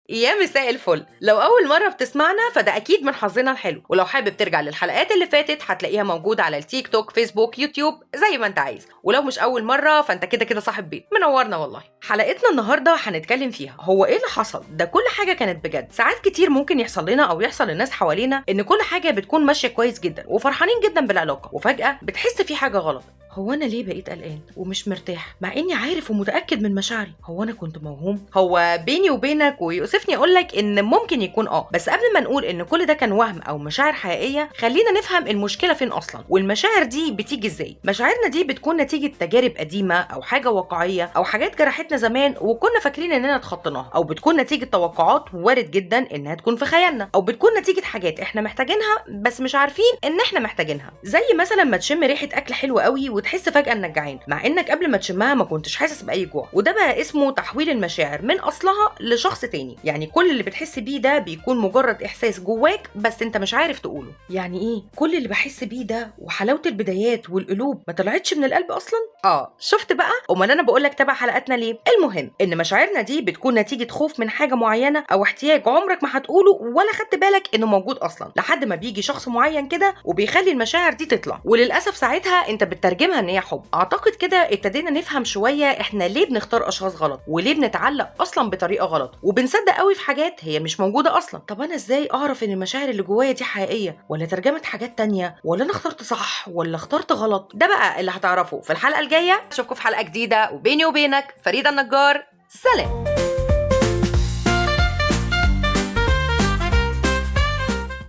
يا مساء الفل. لو اول مرة بتسمعنا فده اكيد من حظنا الحلو، ولو حابب ترجع للحلقات اللي فاتت هتلاقيها موجودة على التيك توك، فيسبوك، يوتيوب، زي ما انت عايز. ولو مش اول مرة فانت كده كده صاحب بيت، منورنا والله. حلقتنا النهارده هنتكلم فيها هو ايه اللي حصل ده، كل حاجة كانت بجد. ساعات كتير ممكن يحصل لنا او يحصل للناس حوالينا ان كل حاجة بتكون ماشية كويس جدا وفرحانين جدا بالعلاقة، وفجاة بتحس في حاجة غلط. هو انا ليه بقيت قلقان ومش مرتاح مع اني عارف ومتاكد من مشاعري؟ هو انا كنت موهوم؟ هو بيني وبينك ويؤسفني اقول لك ان ممكن يكون بس قبل ما نقول ان كل ده كان وهم او مشاعر حقيقية، خلينا نفهم المشكلة فين اصلا والمشاعر دي بتيجي ازاي. مشاعرنا دي بتكون نتيجة تجارب قديمة او حاجة واقعية او حاجات جرحتنا زمان وكنا فاكرين اننا اتخطيناها، او بتكون نتيجة توقعات وارد جدا انها تكون في خيالنا، او بتكون نتيجة حاجات احنا محتاجينها بس مش عارفين ان احنا محتاجينها. زي مثلا ما تشم ريحه اكل حلو قوي وتحس فجأة انك جعان، مع انك قبل ما تشمها ما كنتش حاسس بأي جوع. وده بقى اسمه تحويل المشاعر من اصلها لشخص تاني. يعني كل اللي بتحس بيه ده بيكون مجرد احساس جواك بس انت مش عارف تقوله. يعني ايه كل اللي بحس بيه ده وحلاوة البدايات والقلوب ما طلعتش من القلب اصلا؟ شفت بقى؟ امال انا بقول لك تابع حلقاتنا ليه؟ المهم ان مشاعرنا دي بتكون نتيجة خوف من حاجة معينة او احتياج عمرك ما هتقوله ولا خدت بالك انه موجود اصلا، لحد ما بيجي شخص معين كده وبيخلي المشاعر دي تطلع، وللاسف ساعتها انت بتترجمها ان هي حب. اعتقد كده ابتدينا نفهم شوية احنا ليه بنختار اشخاص غلط وليه بنتعلق اصلا بطريقة غلط وبنصدق قوي في حاجات هي مش موجودة اصلا. طب انا ازاي اعرف ان المشاعر اللي جوايا دي حقيقية ولا ترجمه حاجات تانية، ولا انا اخترت صح ولا اخترت غلط؟ ده بقى اللي هتعرفه في الحلقة الجاية. اشوفكم في حلقة جديدة، وبيني وبينك فريدة النجار. سلام.